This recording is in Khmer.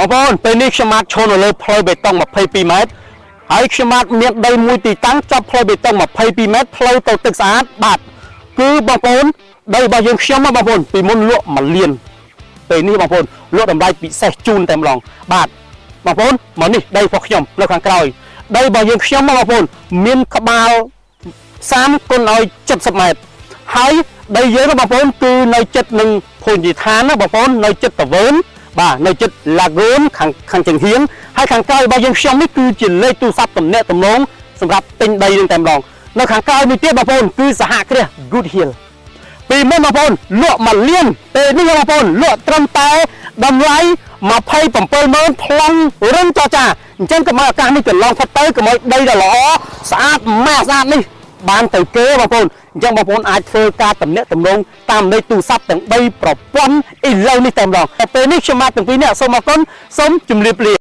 បងប្អូនពេលនេះខ្ញុំបាទឈរនៅលើផ្លូវបេតុង22ម៉ែត្រហើយខ្ញុំបាទមានដីមួយទីតាំងចប់ផ្លូវបេតុង22ម៉ែត្រផ្លូវទៅទឹកស្អាតបាទគឺបងប្អូនដីរបស់យើងខ្ញុំណាបងប្អូនពីមុនលក់1លានពេលនេះបងប្អូនលក់តម្លៃពិសេសជូនតែម្ដងបាទបងប្អូនមកនេះដីរបស់ខ្ញុំនៅខាងក្រោយដីរបស់យើងខ្ញុំណាបងប្អូនមានក្បាល30គុណឲ្យ70ម៉ែត្រហើយដីយើងណាបងប្អូនគឺនៅចិត្តនឹងភោជនីយដ្ឋានណាបងប្អូននៅចិត្តតវើនបាទនៅចិត្តឡាហ្គូនខាងខាងចង្ហៀងហើយខាងក្រោយរបស់យើងខ្ញុំនេះគឺជាលេខទូរស័ព្ទទំនាក់ទំនងសម្រាប់ទិញដីនឹងតែម្ដងនៅខាងក្រោយនេះទៀតបងប្អូនគឺសហគ្រាស Good Hill ពីមុនបងប្អូនលក់1លានពេលនេះបងប្អូនលក់ត្រឹមតែតម្លៃ27ម៉ឺនប្លង់រឹងចរចាអញ្ចឹងកុំឲ្យឱកាសនេះកន្លងផុតទៅកុំឲ្យដីដ៏ល្អស្អាតម៉ាស់ស្អាតនេះបានទៅគេបងប្អូនអញ្ចឹងបងប្អូនអាចធ្វើការតំណាក់តំណងតាមលេខទូរស័ព្ទទាំង3ប្រព័ន្ធឥឡូវនេះតែម្ដងតែពេលនេះខ្ញុំបាទទាំងពីរនាក់សូមអរគុណសូមជម្រាបលា។